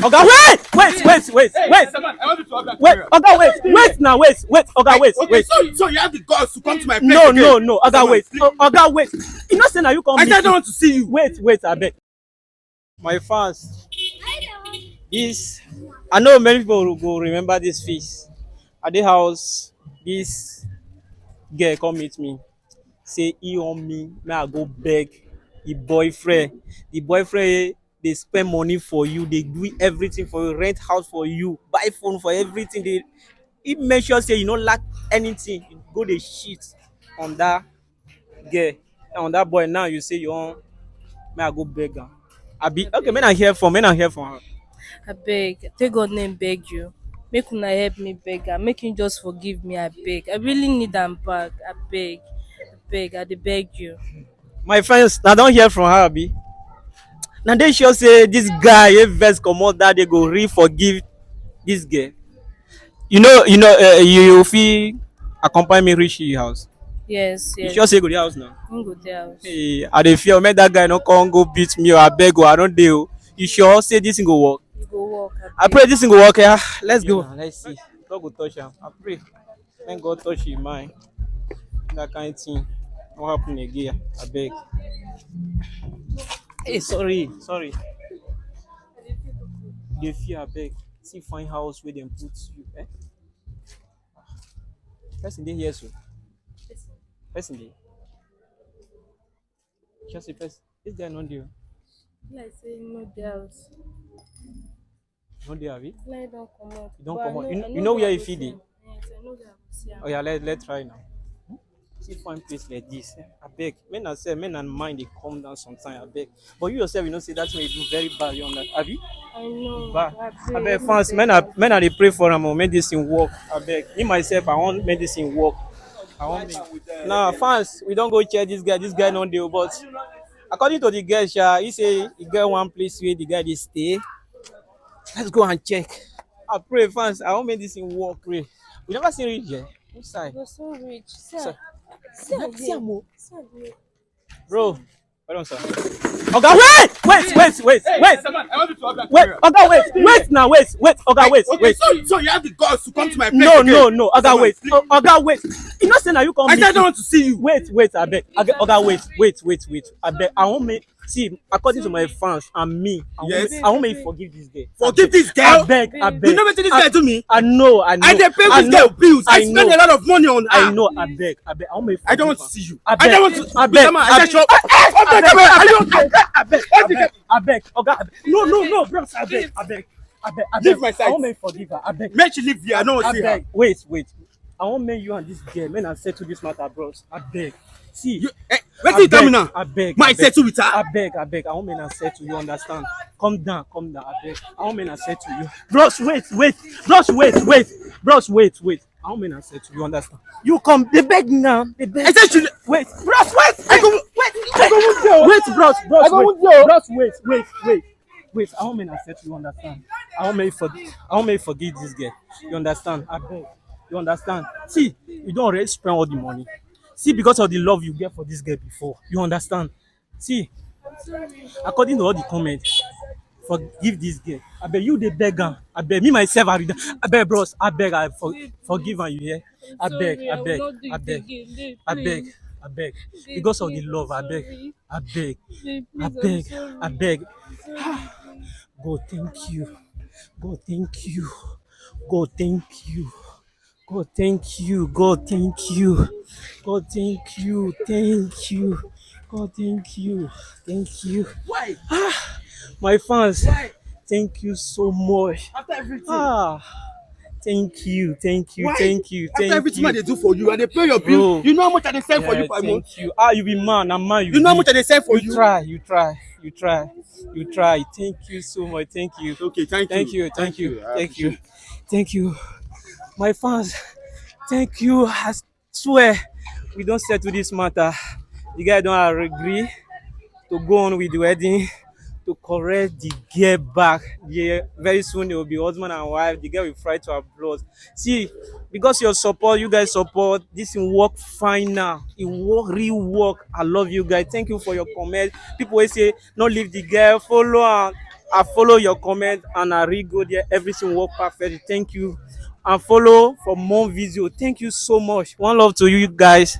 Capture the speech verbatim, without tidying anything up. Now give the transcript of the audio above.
Oga, wait, wait, wait, wait, wait. Wait, Oga, wait, wait now, wait, wait, Oga, wait, okay, wait. So, so you have the guts to come to my place? No, again? No, no, Oga, wait. Oga, wait. You know say na you come. I said I don't want to see you. Wait, wait, abeg. My fans, this, I know many people go remember this face. At the house, this girl come meet me, say he on me, may I go beg the boyfriend. The boyfriend, eh, they spend money for you, they do everything for you, rent house for you, buy phone for everything. They, he make sure say you no lack anything. You go the shit on that girl, on that boy. Now you say you want, may I go beg am? I be okay. May I hear from, may I hear from her. I beg, take God name beg you. Make una help me beg am. Make him just forgive me. I beg. I really need am back. I beg. I beg. I dey beg you. My friends, I don't hear from her, abi. Now they sure say this guy, if vex comot, that they go re forgive this girl. You know, you know, uh, you, you fit accompany me reach your house. Yes, yes. You sure say go the house now? Him go the house. Hey, I dey fear make that guy no come go beat me o. I beg o, I don't dey o. You sure say this thing go work? E go work. I pray this thing go work. Yeah, let's go. Yeah, let's see. God go touch am. I pray. Thank God touch him mind. That kind thing won't happen again. I beg. Hey, sorry, sorry. They fear, I beg. See fine house where them put you. Eh? Person dey here so. Person dey. Just a person. This guy no dey. Like say no dey house. No dey, abi? Like don comot. You don comot. You know where you fit dey? Yes, I know where I go see am. Oh yeah, let, let try now. See fine place like this. Eh? I beg. Men are say, men and mind they come down sometime. I beg. But you yourself, you know, say that thing you do very bad. You understand, abi? I know. Bad. I beg, fans, men are, men are they pray for am, make this thing work. I beg. Me myself, I want make this thing work. I want make. Now, fans, we don't go check this guy. This guy no dey. But according to the guy, sha, he say he get one place where the guy dey stay. Let's go and check. I pray, fans. I want make this thing work. Pray. We never seen rich here. Inside. Go so rich. See am. See am o. Bro, hold on, sir. Oga, wait, wait, wait, wait, wait. Wait, Oga, wait, wait now, wait, wait, Oga, wait, okay, wait. So, so you have the guts to come to my place? No, again? No, no, Oga, wait. O-, Oga, wait. You know say na you come. I said I don't want to see you. Wait, wait, abeg. Oga, wait, wait, wait, wait. Abeg, I want make, see, according to my fans and me, I want, yes, make, I want make you forgive this girl. Forgive this girl? Abeg, abeg. You know wetin this girl do me? I know, I know. I dey pay this girl bills. I spend a lot of money on her. I know, abeg, abeg. I want make you forgive her. I don't want to see you. Abeg, I don't want to. Abeg, abeg. Abeg, abeg, abeg, oga, abeg. No, no, no, bros, abeg, abeg, abeg, abeg. Leave my side. I want make you forgive her, abeg. Make she leave here. I don't want to see her. Abeg, wait, wait. I want make you and this girl, make una settle this matter, bros. Abeg. See. You, eh, wetin you tell me now? Abeg, abeg. Settle with her? Abeg, abeg. I want make una settle. You understand? Come down, come down, abeg. I want make una settle. You, bros, wait, wait, bros, wait, wait, bros, wait, wait. I want make una settle. You understand? You come, they beg now, they beg. I said you. Wait, bros, wait, wait, wait, wait, bros, bros, wait, bros, wait, wait, wait. Wait, I want make una settle, you understand? I want make you forgive, I want make you forgive this girl. You understand? I beg. You understand? See, you don't already spend all the money. See, because of the love you get for this girl before, you understand? See, according to all the comments, forgive this girl. I beg you, they beg her. I beg me myself, I read. I beg, bros. I beg, I for, forgive her. You hear? I beg, I beg, I beg, I beg, I beg. Because of the love, I beg. I beg, I beg, I beg. God, thank you. God, thank you. God, thank you. God, thank you. God, thank you. God, thank you. Thank you. God, thank you. Thank you. Why? Ah, my fans. Why? Thank you so much. After everything. Ah, thank you, thank you, why? Thank you, thank you. After everything I dey do for you, I dey pay your bill. Bro. You know how much I dey sell for you per month? Yeah, thank you. Ah, you be man, I'm man. You know how much I dey sell for you? You try, you try, you try, you try. Thank you so much. Thank you. Okay, thank you. Thank you, thank you, thank you, thank you. My fans, thank you. I swear, we don settle this matter. The guy don agree to go on with the wedding, to correct the girl back. Yeah, very soon they will be husband and wife. The girl will fly to abroad. See, because your support, you guys support, this thing work fine now. It work, real work. I love you guys. Thank you for your comment. People will say, no leave the girl, follow her. I follow your comment and I read go there. Everything work perfect. Thank you. And follow for more video. Thank you so much. One love to you guys.